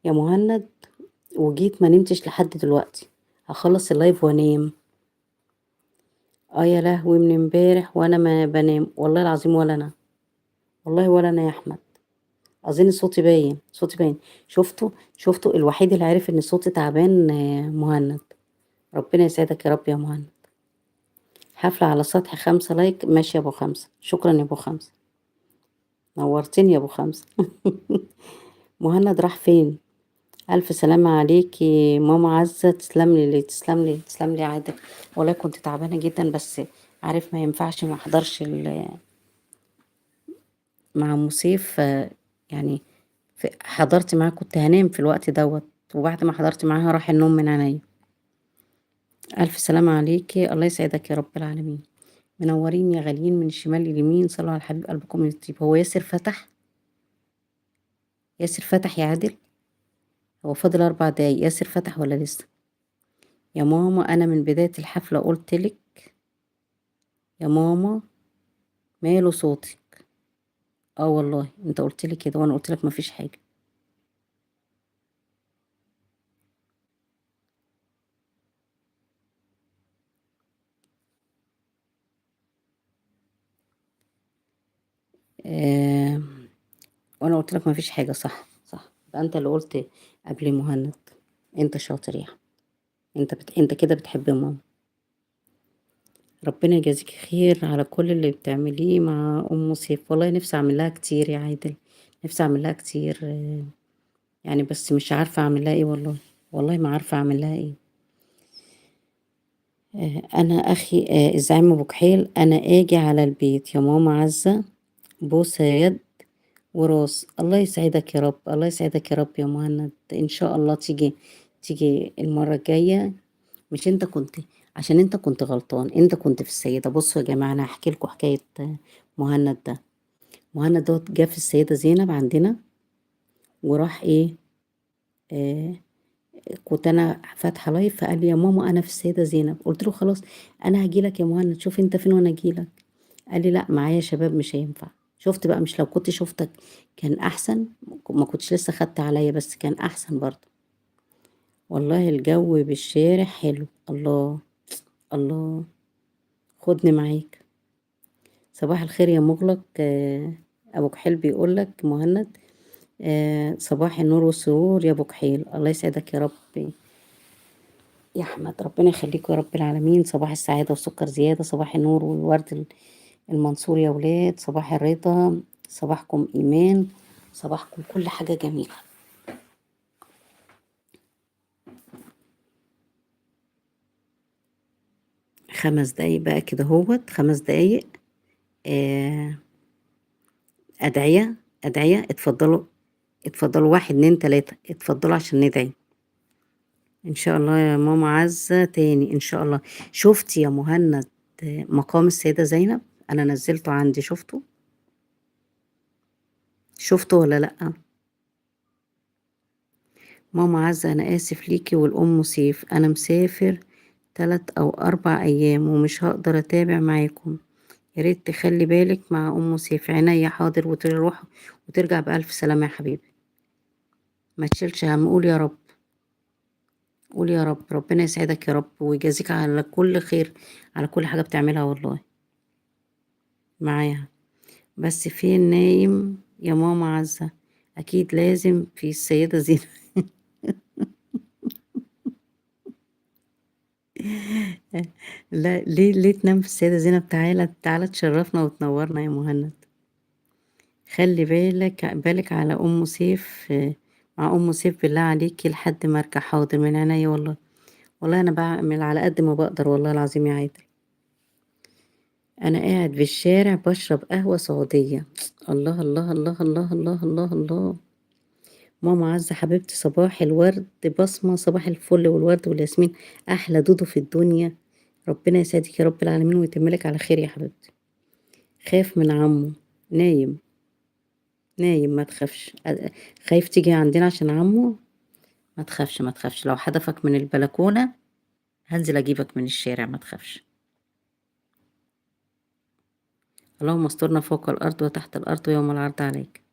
يا مهند، وجيت ما نمتش لحد دلوقتي، هخلص ال live وانام. اه يا لهوي، من امبارح وانا ما بنام والله العظيم، ولا انا والله، ولا انا يا احمد. اظن صوتي باين، صوتي باين. شفتوا الوحيد اللي عرف ان صوتي تعبان مهند. ربنا يسعدك يا رب يا مهند. حفلة على سطح 5 like. ماشي يا ابو 5، شكرا يا ابو 5، نورتني يا ابو 5. مهند راح فين؟ الف سلامة عليكي ماما عزة. تسلم لي، تسلم لي، تسلم لي يا عادل. والله كنت تعبانة جدا، بس عارف ما ينفعش ما احضرش مع ام سيف، يعني حضرت معاه كنت هنام في الوقت دوت، وبعد ما حضرت معاها راح النوم من عينيا. ألف سلامة عليكي، الله يسعدك يا رب العالمين. منورين يا غاليين من الشمال لليمين، صلوا على الحبيب قلبكم يطيب. هو ياسر فتح؟ ياسر فتح يا عادل؟ هو فاضل 4 دقايق. ياسر فتح ولا لسه؟ يا ماما أنا من بداية الحفلة قلت لك يا ماما ماله صوتك. والله انت قلت لي كده وانا قلت لك مفيش حاجة. وانا قلت لك مفيش حاجة. صح صح، يبقى انت اللي قلت قبل مهند. انت شاطر يا احمد، انت كده بتحب ماما. ربنا يجازيك خير على كل اللي بتعمليه مع ام سيف. والله نفسي اعمل لها كتير يا عادل، نفسي اعمل لها كتير، بس مش عارفة اعمل لها ايه والله، والله ما عارفة اعمل لها ايه. انا اخي، الزعيم ابو كحيل، انا اجي على البيت يا ماما عزة، بوسة يد وراس. الله يسعدك يا رب، الله يسعدك يا رب يا مهند. ان شاء الله تيجي المرة الجاية. مش انت كنت، عشان انت كنت غلطان، انت كنت في السيدة. بصوا يا جماعة، انا هحكي لكم حكاية مهند ده. مهند دوت جه في السيدة زينب عندنا، وراح ايه، كنت انا فاتحة لايف، فقال لي يا ماما انا في السيدة زينب. قلت له خلاص انا هجيلك يا مهند، شوف انت فين وانا اجيلك. قال لي لا معايا شباب مش هينفع. شفت بقى، مش لو كنت شفتك كان احسن، ما كنتش لسه خدت عليا، بس كان احسن برضه. والله الجو بالشارع حلو. الله الله، خدني معاك. صباح الخير يا مغلق. ابو كحيل بيقول لك مهند، صباح النور والسرور يا ابو كحيل. الله يسعدك يا رب يا احمد، ربنا يخليكم يا رب العالمين. صباح السعاده والسكر زياده، صباح النور والورد المنصور يا ولاد، صباح الرضا، صباحكم ايمان، صباحكم كل حاجه جميله. 5 دقايق بقى كده اهوت، 5 دقايق. أدعية، أدعية. اتفضلوا، اتفضلوا، 1 2 3، اتفضلوا عشان ندعي إن شاء الله يا ماما عزة تاني إن شاء الله. شفتي يا مهند مقام السيدة زينب؟ أنا نزلته عندي، شفته؟ شفته ولا لأ؟ ماما عزة أنا آسف ليكي والأم سيف، أنا مسافر 3 أو 4 أيام ومش هقدر أتابع معاكم، يا ريت تخلي بالك مع أم سيف. عينيا حاضر، وتروح وترجع بألف سلامة يا حبيبي، ما تشيلش هم، قول يا رب، قول يا رب. ربنا يسعدك يا رب ويجازيك على كل خير، على كل حاجة بتعملها والله معاها. بس فين نايم يا ماما عزة؟ أكيد لازم في السيدة زينب. لا، ليه تنام في السيدة زينب؟ تعالى، تعالى تشرفنا وتنورنا يا مهند. خلي بالك على أم سيف، مع أم سيف بالله عليكي لحد ما أرجع. حاضر من عينيا والله، والله أنا بعمل على قد ما بقدر والله العظيم يا عادل. أنا قاعد في الشارع بشرب قهوة سعودية. الله الله الله الله الله الله الله. ماما عزة حبيبتي صباح الورد، بصمة صباح الفل والورد والياسمين، أحلى دودو في الدنيا. ربنا يسعدك يا رب العالمين ويتملك على خير يا حبيبتي. خاف من عمه، نايم نايم، ما تخافش. خايف تيجي عندنا عشان عمه؟ ما تخافش ما تخافش، لو حدفك من البلكونة هنزل أجيبك من الشارع، ما تخافش. اللهم استرنا فوق الأرض وتحت الأرض ويوم العرض عليك.